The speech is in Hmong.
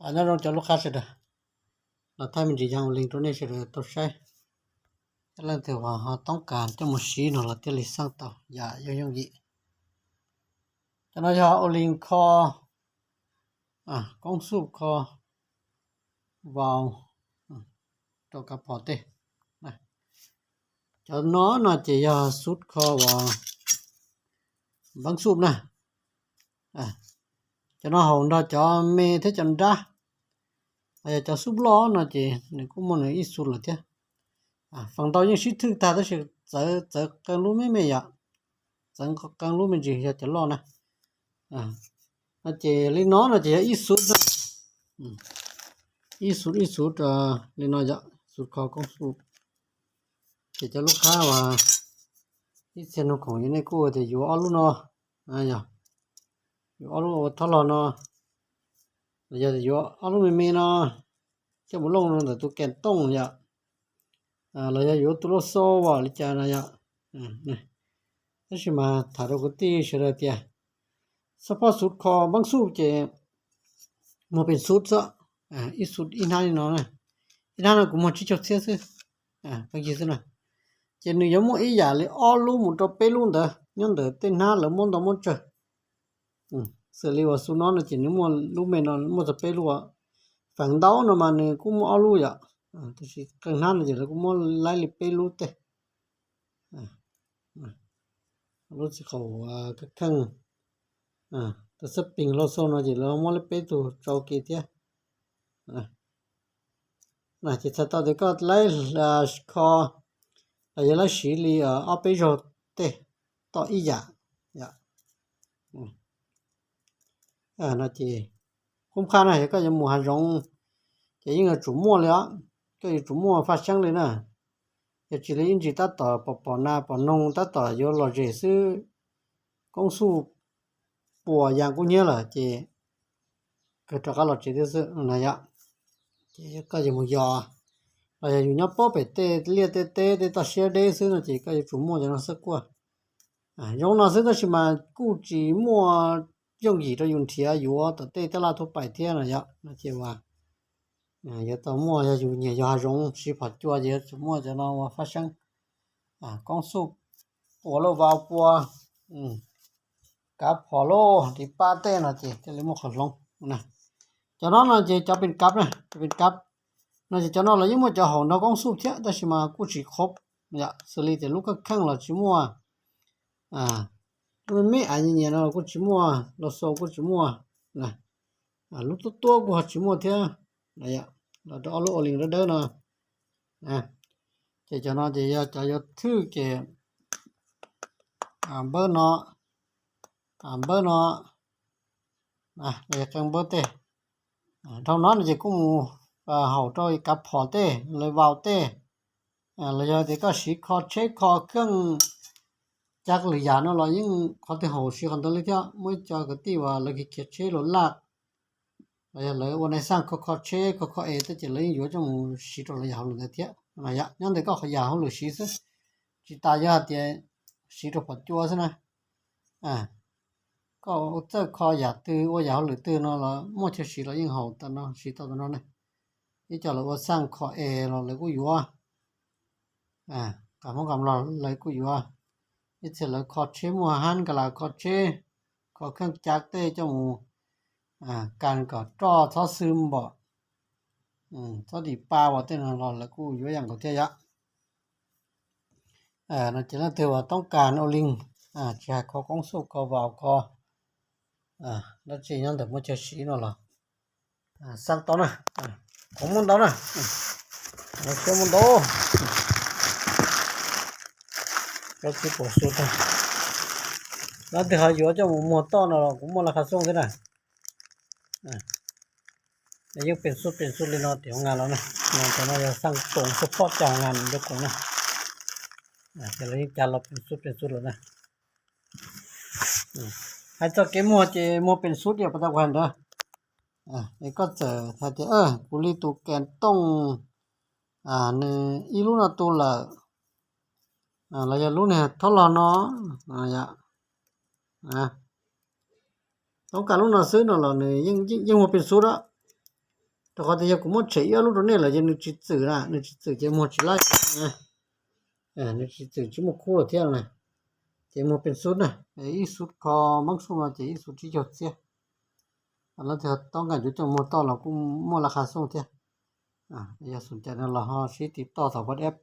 Nyob zoo cov lub qab sawv daws, los thaij me ntsis yog ua li rau nej sawv daws tau saib. Cov leej twg uas ho toob kas coj mus siv no los thiaj li xaj tau yam yooj yooj yim. Cov no yog ua li kho koob xuj kho vau rau kav phom tej. Cov no no ces yog xub kho uas npeeb xuj na. Cov no haum nrog cov me thiab cov nrab. Yog cov xub loj no ces nws kuj muaj nws ib xub lawm thiab. Feem ntau yeej sib thwj tag tab sis txawv txawv qee lub me me yom, txawv qee lub me ntsis yog cov loj na. No ces li no no ces yog ib xub na, ib xub ib xub li no yom, xub kho koob xuj. Ces cov lub qab uas ib txhia nug khoom yog nej kuj tias yuav ob lub no, yog yuav ob lub ua thob los no, los yog yuav ob lub me me no coj mus looj rau ntawm tus kas tooj yom, los yog yuav tus loj xo as li cas no yom. Tab sis mas tham rau kwv tij sawv daws tias xub phob xub kho npeeb xuj ces muag pes xub xwb, ib xub ib hnab li no, ib hnab no kuv muag tsib caug txhiab xwb, pheej yig xwb na. Ces nws yuav muaj ib yam li ob lub mus rau peb lub ntawd nyob ntawm tej hnab lawv muab ntau muab tsawg. Xws li uas xub no no ces nws muaj lub me no muaj txog peb lub, feem ntau no mas nws kuj muaj ob lub yom, tab sis qee hnab no ces lawv kuj muab laib li peb lub tej. Lub txiv qaum kheej, tus xab pees loj xo no ces lawv muab laib peb tug tsau kev thiab. Ces txhais tau tias koj laib kho los yog laib siv li ob peb zaug tej toj ib yam. No ces qub qha na yog koj yuav mus hav zoov ces yeej yuav tsum muaj li os, koj yuav tsum muaj faj seeb li na. Yog tsis li ib ntsis tab tom pom pom nas pom noog tab tom yuav lom zem xwb, koob xuj puas yas kub hnyiab lawm ces kawg rov qab los tsev thiab xwb na yom. Ces koj yuav mus yos los yog yus nyob pob pem tej liaj tej teb tej toj siab deb xwb no ces koj yuav tsum muaj cov no xwb kuj zoo no xwb, tab sis mas kuj tsis muaj yooj yim rau yus nrhiav yuav tom tej taj laj thub pais thiab no yom. No ces uas yuav tau muaj, yog yus nyiam yos hav zoov siv phom cua ces yuav tsum muaj cov no ua faj seeb, koob xuj puas lauj vau pua, kav phom lauj ris pab tej no ces thiaj li muaj qhov hloov na. Cov no no ces cov pes kab na, cov pes kab no ces cov no los yeej muaj cov haum nrog koob xuj thiab tab sis mas kuj tsis khob yom, xws li tias lub kheej kheej los tsis muaj, lub me me av nyias nyias no los kuj tsis muaj, los xaus kuj tsis muaj, lub tuab tuab kuj ho tsis muaj thiab. Los rau ob lub ua li dawb dawb no, ces cov no ces yog cov yuav thwj ces npawb no, npawb no, los yog qee npawb tej. Dhau no no ces kuj mus haum rau kav phom tej, lawv vau tej, los yog tias koj siv kho tsheb kho kheej, cab lwm yam no los yeej qhov twg haum siv qhov ntawd li thiab. Muaj ib co kwv tij uas lawv khiav khiav tsheb los laj, los yog lawv ua nais xaj kho kho tsheb kho kho es tej ces lawv yeej yuav coj mus siv rau lawv yam hauj lwm ntawd thiab. Nyob ntawm koj qhov yam hauj lwm siv xwb, tsis tas yog hais tias siv rau phom cua xwb na. Koj txawj kho yam twg ua yam hauj lwm twg no los muaj chaw siv los yeej haum tau no, siv tau tau no ne. Ib co lawv ua xaj kho es los lawv kuj yuav, qas Hmoob qas Nplog lawv kuj yuav. Ib txhia lawv kho tsheb, muaj hab kas las kho tsheb, kho kheej cab tej coj mus kas kom roj txhob xwb npaum, txhob dim pa as tej no los lawv kuj yuav yam nkaus thiab yom. No ces leej twg uas toob kas ua li, tsis hais kho koob xuj kho vau kho dab tsi nyob ntawm muaj chaw siv no los xaj tau na. Qhov muaj ntau na, siab muaj ntau. Koj tsis pom xu tag, leej twg ho yuav coj mus muag toj no los kuv muaj laj qha xooj thiab na. Yeej pes xub pes xub li no tim hoo nas los na. Cov no yog xaj toom xub phoj cov hoo nas rau koom na. Ces lawv yeej cas los pes xub pes xub lawm na. Hais txog kev muag ces muag pes xub diam pas tas kuv hais ntawd. Es koj txawm hais tias kuv li tus kas tooj nws ib lub no tu lawm, los yog lub niag thob los no, toob kas lub no xwb no los nws yeej muag pes xub lawm. Rau qhov tias yog kuv muab tshem ib ob lub rau nej lawm ces nws tsis txwm na, nws tsis txwm ces muag tsis laib na. Nws tsis txwm, tsis muaj khub lawm thiab na. Ces muag pes xub na, ib xub kho npab xub no ces ib xub tsib caug txhiab. Leej twg tau nqaim cuav coj muag toj los kuj muaj laj qha xoo thiab. Yog xom cai no los ho sib tiv toj thaum WhatsApp